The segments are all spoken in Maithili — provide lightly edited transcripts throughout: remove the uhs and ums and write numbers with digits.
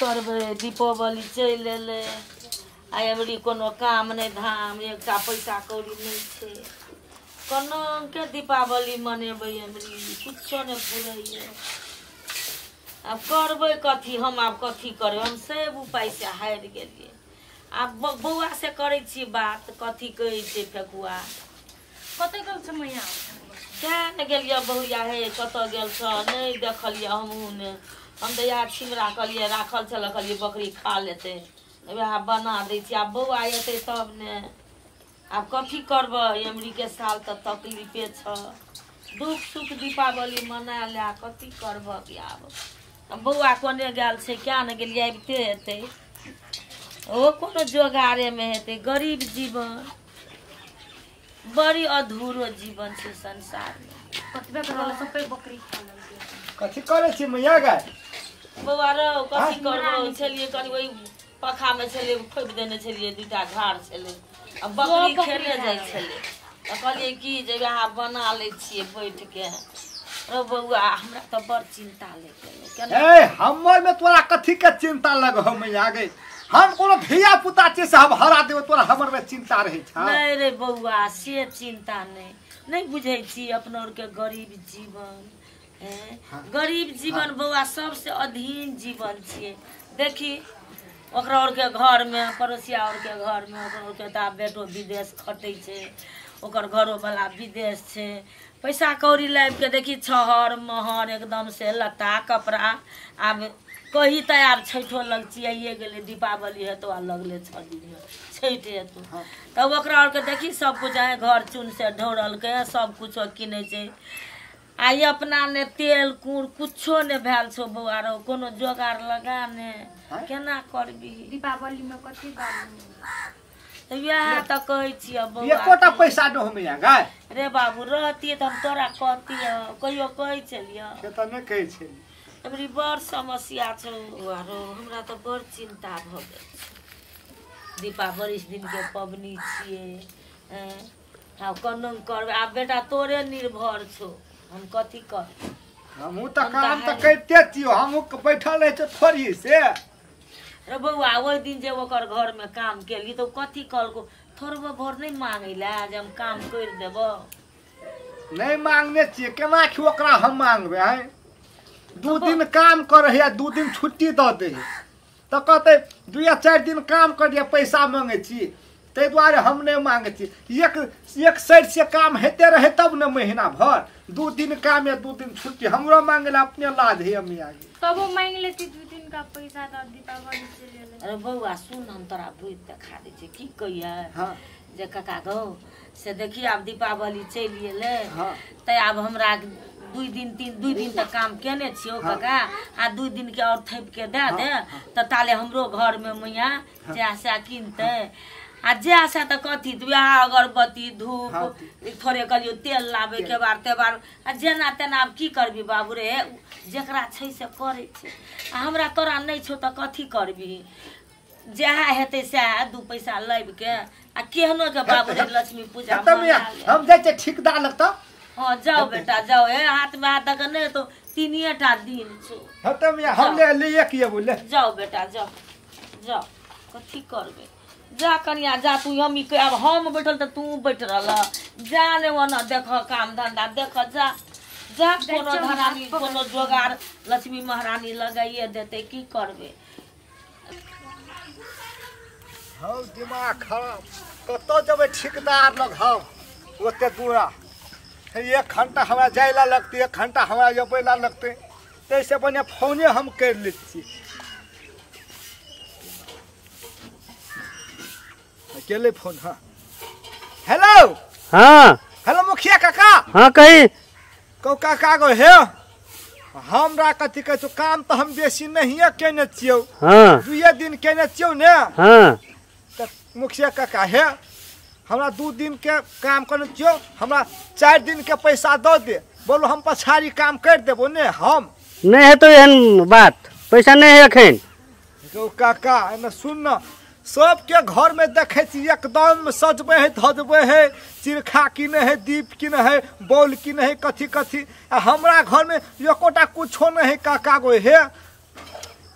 करबै दीपावली चलि एलै आ एमरी कोनो काम नहि धाम एकटा पैसा कौड़ी नहि छै कोना के दीपावली मनेबै एमरी कुछो नहि फुरैए आब करबै कथी हम आब कथी करबै हम सब उपाय से हारि गेलियै आब बौआ से करै छियै बात कथी कहै छै फेकुआ कतऽ गेल छै मैया क्या ने गेलियै बहुआ हे कतऽ गेल छ नहि देखलियै हमहूँ ने हम तऽ इएह छिमरा कहलियै राखल छल कहलियै बकरी खा लेतै वएह बना दै छियै आब बौआ एतै तब ने आब कथी करबै एमरीके साल तऽ तकलीफे छ दुख सुख दीपावली मना ले कथी करबक आब बौआ कोने गेल छै क्या ने गेलियै आबिते हेतै ओ कोनो जोगारेमे हेतै गरीब जीवन बड़ी अधूरो जीवन छै संसारमे कतबे करल सबै बकरी खा लेलकै। कथी करै छी मैया गै बौआ रौ कथी करबौ छलियै कनि ओहि पखामे छलियै खोपि देने छलियै दूटा झाड़ छलै आ बकरी खेले जाइ छलै तऽ कहलियै की जे वएह बना लै छियै बैठके रौ बौआ हमरा तऽ बड़ चिन्ता लागि गेलै केना ए हमर में तोरा कथी के चिंता लग हो मैया गै हम कोनो धिया पुता छियै से हम हरा देबै तोरा हमर में चिंता रहै छ। नहि रे बौआ से चिन्ता नहि नहि बुझै छी अपना आरके गरीब जीवन गरीब जीवन बौआ सबसे अधीन जीवन छियै। देखी ओकरा आरके घरमे पड़ोसिया आरके घरमे ओकरा आरके तऽ आब बेटो विदेश खटै छै ओकर घरोवला विदेश छै पैसा कौड़ी लाबिके देखी छहर महर एकदम से लत्ता कपड़ा आब कही तऽ आब छठिो लगचियाइए गेलै दीपावली हेतौ आ लगले 6 दिनमे छठि हेतौ तब ओकरा आरके देखी सब कुछ आइ घर चून से ढोरलकै सब कुछो किनै छै आ ई अपना ने तेल कूड़ कुछो ने भेल छौ बौआ रौ कोनो जोगार लगा ने केना करबी दीपावली में कथी बाबू तऽ वएह तऽ कहै छियै बौआ एकोटा पैसा न हो मैया गै रे बाबू रहतियै तऽ हम तोरा कहतियै कहियो कहै छलियै से तऽ नहि कहै छै। एमरी बड़ समस्या छौ बौआ रौ हमरा तऽ बड़ चिन्ता भऽ गेल छै दीपावली दिनके पबनी छियै आब कोना करबै आब बेटा तोरे निर्भर छौ हम कथी करबै हमहूँ तऽ काम तऽ करिते छियौ हमहूँ बैठल रहै छियौ थोड़ी से। रे बौआ ओहि दिन जे ओकर घरमे काम केली तऽ ओ कथी कहलकौ थोड़बो भोर नहि मांगै लए जे हम काम करि देबौ नहि मांगने छियै केना कि ओकरा हम मांगबै आँय 2 दिन काम करै है 2 दिन छुट्टी दऽ दै है तऽ कहतै 2 या 4 दिन काम करियै पैसा मांगै छी ताहि दुआरे हम नहि मांगै छी। एक साइड से काम हेते रहै तब ने महीना भर 2 दिन काम या 2 दिन छुट्टी हमरो मांगे ला अपने लाज है मियाँ जी तब वो मांग लेती 2 दिन का पैसा तऽ दीपावली चलि एलै। अरे बौआ सुन हम तोरा बुद्धि देखा दै छियै की कहियै जे काका गौ से देखी आब दीपावली चलि एलै तऽ आब हमरा 2 दिन 3 दिन तक काम केने छियौ काका आ 2 दिन के और थैप के दए दे तऽ ताले हमरो घरमे मैया जै सएह किनतै आ जे से तऽ कथी वएह अगरबत्ती धूप थोड़े कहलियौ तेल लाबै केबार तेबार आ जेना तेना आब की करबी बाबू रे जकरा छै से करै छै आ हमरा तोरा नहि छौ तऽ कथी करबी जएह हेतै सएह 2 पैसा लाबिके आ केहनो के बाबू रे लक्ष्मी पूजा हम जाइ छियै ठेकेदार लग तऽ। हाँ जाओ बेटा जाओ हे हाथमे हाथ दऽ कऽ नहि तो 3 टा दिन छौ। हेतै मियाँ हम ले ले के अयबौ ले जाओ बेटा जाओ जाओ कथी करबै जा कनिया जा तू हम आब हम बैठल तऽ तू बैठ रहल जा ने ओना देख काम धंधा देख जा जा कोनो धरानी कोनो जोगार लक्ष्मी महारानी लगाइए देतै की करबै। हौ दिमाग खराब कतऽ जेबै ठेकेदार लग हम ओते दूरा 1 घंटा हमरा जाय ला लगतै 1 घंटा हमरा अबै ला लगतै ताहिसँ बढ़िआँ फोने हम करि लै छी। गेलै फोन। हाँ हेलो। हाँ हेलो मुखिया काका। हाँ कही कहू काका गो हे हमरा कथी कहै छौ काम तऽ हम बेसी नहिए केने छियौ। हाँ 2 दिन केने छियौ ने। हाँ तऽ मुखिया काका हे हमरा 2 दिन के काम करने छियौ हमरा 4 दिन के पैसा दऽ दे बोलो हम पछाड़ी काम करि देबो ने हम। नहि हेतौ एहन बात पैसा नहि है एखन। कहू काका एने सुन न सबके घर में देखे छी एकदम सजबे है धजबे है चिरखा किने है दीप किने है बॉल किने है कथी कथी आ हमरा घर में एकोटा कुछो नहीं है काका गो हे।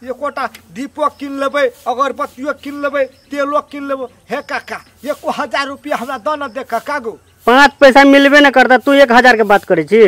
एकोटा दीपो कीन लेबै, अगरबत्तियो कीन लेबै, तेलो कीन लेबै। हे काका 1000 रुपया हमरा दऽ न दे काका गो। 5 पैसा मिलबे न करता, तू 1000 के बात करै छी।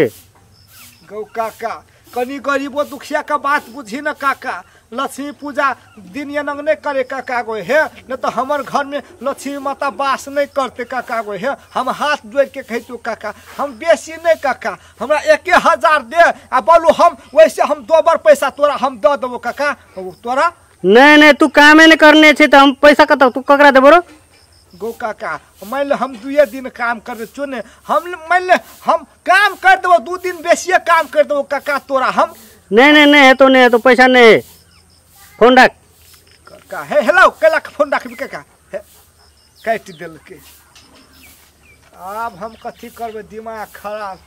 गौ काका कनी गरीबो दुखिया के बात बुझी न काका। लक्ष्मी पूजा दिन ये नंग नहीं करे काका गो हे, न तो हमर घर में लक्ष्मी माता वास नहीं करते काका गो हे। हम हाथ जोड़ के कहते काका हम बेसी नहीं काका, हमरा 1000 दे आ बोलू हम वैसे हम दोबर पैसा तोरा हम दऽ देबो काका तोरा। नहीं नहीं तू कामे नहीं करने छे तो हम पैसा कतौ तू ककरा देबो रो? गो काका मान ले हम 2 दिन काम कर छो ने, हम मान ले हम काम कर देबो 2 दिन बेसिए काम कर देबो काका तोरा हम। नहीं नहीं नहीं है तो नहीं है तो पैसा नहीं है। फोन रख काका। हे हेलो कैला फोन रखबी काका? काटि देलकै। आब हम कथी करबै, दिमाग खराब।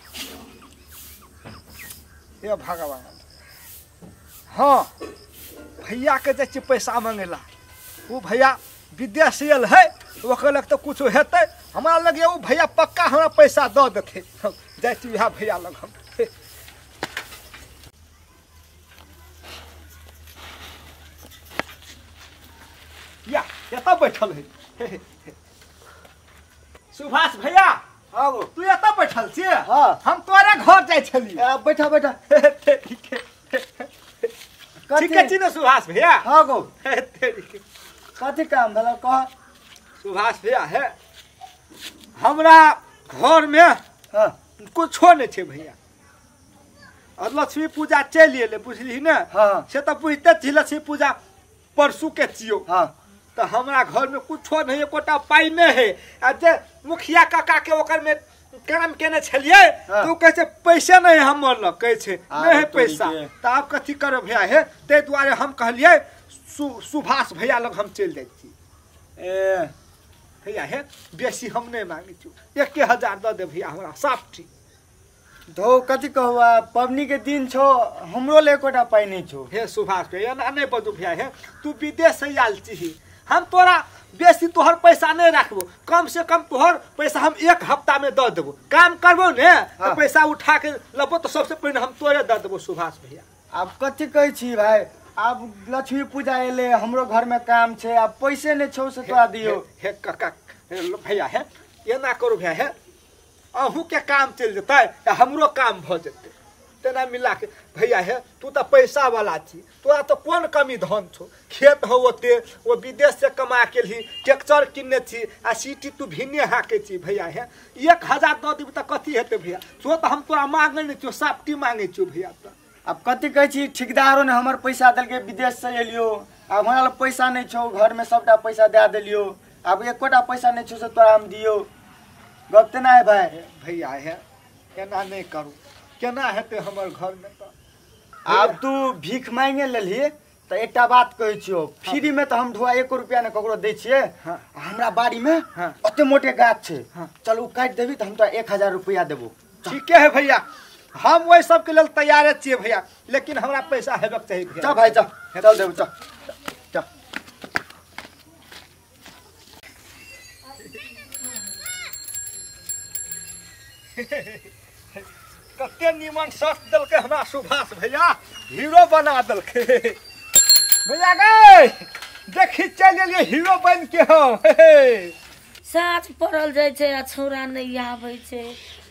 हे भगवान। हाँ भैया के जाइ छियै पैसा मांगेला, ओ भैया विदेश आयल है, ओकर लग तऽ कुछो हेतै, हमरा लग ओ भैया पक्का हमरा पैसा दऽ देतै। जाइ छी वएह भैया लग हम। या एतऽ बैठल है सुभाष भैया। हाँ तू एतऽ बैठल छियै? हाँ हम तोरे घर जाइ छलियै। बैठा बैठा। ठीके छी ने सुभाष भैया? हाँ गो। कथी काम भेल कह? सुभाष भैया हे हमरा घर में हाँ कुछो नहीं छै भैया। और लक्ष्मी पूजा चलि एलै बुझलिही ने? हाँ से तऽ बुझिते छी लक्ष्मी पूजा परसू के छियौ। हाँ तऽ हमरा घर में कुछो नहीं, एकोटा पाइ नहीं है। आ जे मुखिया काका के ओकर में काम केने छलियै हाँ। तऽ ओ कहै छै पैसे नहीं हमर लग, कहै छै नहीं है पैसा। तऽ आब कथी करब भैया हे, ताहि दुआरे हम कहलियै सुभाष भैया लग हम चलि जाइ छी। ए भैया हे बेसी हम नहीं मांगै छी, 1000 दऽ दे भैया हमरा साफ ठीक। धौ कथी कहू, पबनी के दिन छौ, हमरो ले एकोटा पाइ नहीं छौ। हे सुभाष भैया एना नहीं बजू भैया हे, तू विदेश से आयल छी, हम तोरा बेसी तोहर पैसा नहीं राखबो, कम से कम तोहर पैसा हम 1 हफ्ता में दऽ देबो। काम करबो ने हाँ। तो पैसा उठा के लेबो तो सबसे पहिने हम तोरे दऽ देबो सुभाष भैया। आब कथी कहै छी भाई, आब लक्ष्मी पूजा एले, हमरो घर में काम छै, आब पैसे नहीं छौ से तोरा दियो। हे काका भैया हे एना करू भैया हे, अहूँ के काम चलि जेतै आ हमरो काम भऽ जेतै, तेना मिला के भैया हे। तू तऽ पैसा वाला छी, तोरा तऽ कोन कमी धन छौ, खेत हौ ओते, ओ विदेश से कमा के एलही, ट्रैक्टर किनने छी आ सीटी तू भिन्ने हाकै छी भैया हे। 1000 दऽ देबी तऽ कथी हेतै भैया? सो तऽ हम तोरा मांगै नहि छियौ, साफ्टी मांगै छियौ भैया। तऽ आब कथी कहै छी, ठेकेदारो ने हमर पैसा देलकै, विदेश से एलियो, आब हमरा लग पैसा नहीं छौ, घर में सबटा पैसा दए देलियो, आब एकोटा पैसा नहीं छौ से तोरा हम दियो। गप तेना है भाई। भैया हे केना नहीं करू, केना हेतै हमर घर में तऽ? आब तू भीख मांगे लेलही तऽ एकटा बात कहै छियौ, फ्री में तऽ हम ढुआ 1 रुपया ने ककरो दै छियै। हाँ। हमरा बाड़ी में हाँ। ओते मोटे गाछ छै, हाँ। चल ओ काटि देबी तऽ हम तोरा 1000 रुपया देबो। ठीके है भैया, हम ओहि सबके लेल तैयारे छियै भैया, लेकिन हमरा पैसा हेबाक चाही भैया। चल भाई चल, चल देबो चल चल। कते नीमन शर्ट देलकै हमरा सुभाष भैया, हीरो बना देलकै भैया गे। देखी चलि एलियै हीरो बनि के हम। साँझ पड़ल जाइ छै आ छौड़ा नहि आबै छै।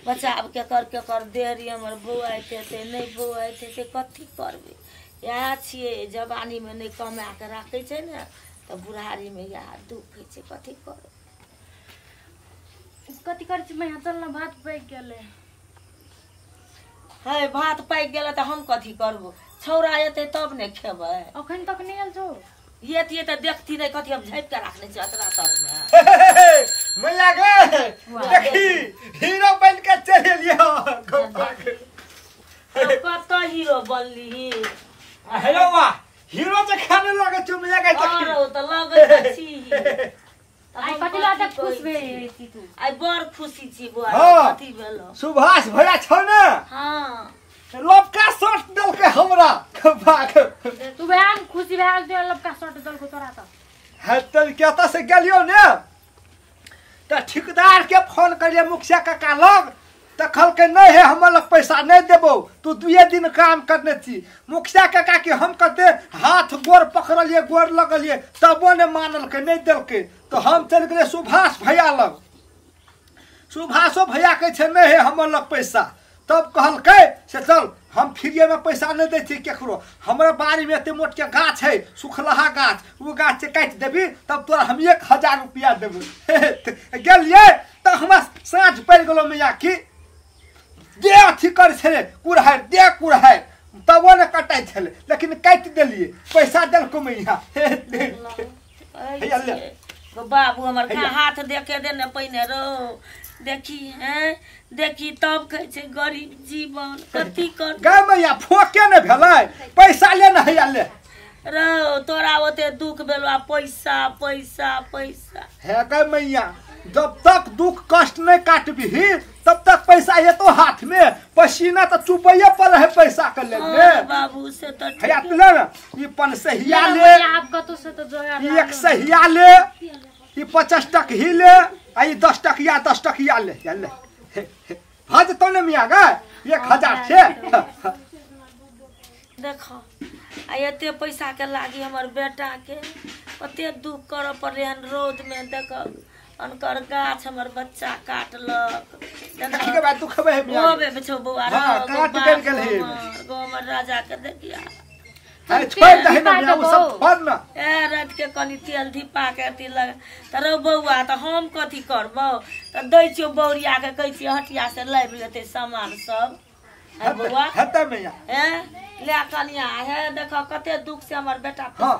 बच्चा आब केकर केकर देरी हमर बौआइत हेतै नहि बौआइत हेतै, कथी करबै? इएह छियै जवानीमे नहि कमा कऽ राखै छै ने तऽ बुढ़ारीमे इएह दुःख होइ छै। कथी करबै? कथी करै छी मैया? चल ने भात पाकि गेलै। हे भात पाकि गेलै तऽ हम कथी करबो? छौड़ा एतै तब ने खेबै। अखन तक नहि आयल छौ? एतियै तऽ देखती नहि, कथी हम झाँपि कऽ राखने छियै अचरा तरमे। मैया गे देखी हीरो बनि के चलि एलियै। कतऽ हीरो बनली? हेलो वाह, हीरो जकाँ नहि लगै छौ मैया गे? देखी आरो तऽ लगै छी। आइ कथी लए एते खुश भेल छी तू? आइ बड़ खुशी छी बौआ। हाँ। कथी भेलौ? सुभाष भैया छौ ने? हाँ लबका शर्ट देलकै हमरा। तू भैया खुशी भए गेल लबका शर्ट देलको तोरा तऽ? है तऽ कतऽ से गेलियौ ने तऽ ठेकेदार के फोन करियै मुखिया काका लग, तऽ कहलकै नहि हे हमर लग पैसा नहि देबौ, तू 2 दिन काम करने छी। मुखिया काका के हम कते हाथ गोर पकड़लियै, गोर लगलियै, तबो नहि मानलकै, नहि देलकै। तऽ हम चलि गेलियै सुभाष भैया लग। सुभाषो भैया कहै छै नहि हे हमर लग पैसा। तब कहलकै से चल हम फ्रीमे पैसा नहि दै छी केकरो, हमरा बाड़ीमे एते मोटके गाछ है, सुखलहा गाछ, ओ गाछ से काटि देबी तब तोरा हम 1000 रुपया देबै। गेलियै तऽ हमरा साँझ पड़ि गेलो मैया की दे अथी करै छलै कुड़हरि, दे कुड़हरि, तबो नहि कटाइ छलै, लेकिन काटि देलियै, पैसा देलको मैया। बाबू हमर हाथ देखे दे ने पहिने रो देखी, हैं देखी तब कहै छै गरीब जीवन कथी कर। गै मैया फोके नहि भेलै, पैसा ले ने हैया ले रो, तोरा ओते दुख भेलो आ पैसा पैसा पैसा। हे गै मैया जब तक दुख कष्ट नहीं काटबही तब तक पैसा एतो हाथ में, पसीना तो चुपैये पर है पैसा के ले बाबू से तो हैया ले ना, ई 500 ले, आप कतो से तो जोगाड़, ई 100 ले, ई 50 टकही ले, आ ई 10 टकिया 10 टकिया ले, या ले भऽ जेतौ ने मियाँ गै, 1000 छै। देखो आ एते पैसा के लागी हमर बेटा के कते दुख करऽ पड़लै हन रौद में। देख अनकर गाछ हमर बच्चा काटलक, के बाद दुख होबे है मियाँ, होबे छौ बौआ, काट गेल गेल हे गो हमर राजा के देखिया। अरे छोड़ दे ना मियाँ, उ सब छोड़ ना। ए रात के कनी तेल धिपा के अथी लग त रौ बौआ, त हम कथी करबौ, त दै छियौ बौरिया के, कहै छियै हटिया से लाबि लेतै सामान सब। है बौआ हेतै मियाँ, ए ले कनिया हे देख कते दुख से हमर बेटा। हां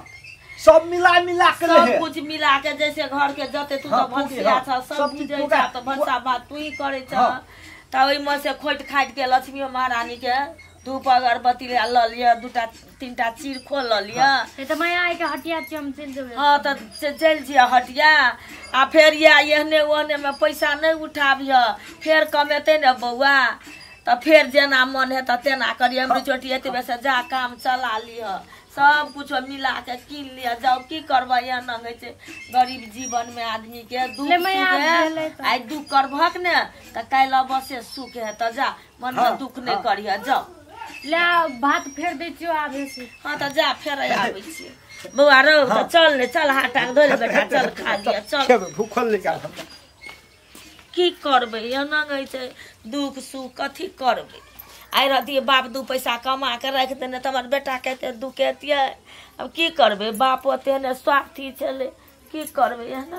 सब मिला मिला के सब कुछ मिला के जैसे घर के जते तू तो भनसिया छ, सब बुझै छ, त भनसा भात तू ही करै छ, त ओहिमे से खोटि खाटि के लक्ष्मी महारानी के धूप अगरबत्ती लऽ लिअ, 2टा 3टा चीरखो लऽ लिअ। तऽ मैया आइ के हटिया छी हम चलि जेबै। हाँ तऽ चलि जइह हटिया, आ फेर या एहने ओहने में पैसा नहि उठाबिह, फेर कमेतै ने बौआ, तऽ फेर जेना मन हेतै तेना करिह, अमरी चोटी एतबे से जा काम चला लिह, सब कुछ मिला के कीन लिअ। जाउ की करबै, एना होइ छै गरीब जीवन में आदमी के दुख सुख। आइ दुख करबहक ने तऽ काल्हि अवश्य सुख हेतऽ, जा मन में दुख नहि करिह, जाउ ले भात फेर दै छियौ आबै छी। हाँ तऽ जा फेर आबै छियै बौआ रौ, तऽ चल ने चल, हाथ टांग धो ले बेटा, चल खा लिअ, चल भूखल निकाल। की करबै, एना होइ छै दुख सुख कथी करबै। आइ रहतियै बाप 2 पैसा कमा के राखि देने तऽ हमर बेटाके एते दुख हेतियै, आब की करबै, बाप ओते ने स्वार्थी छलै, की करबै एना।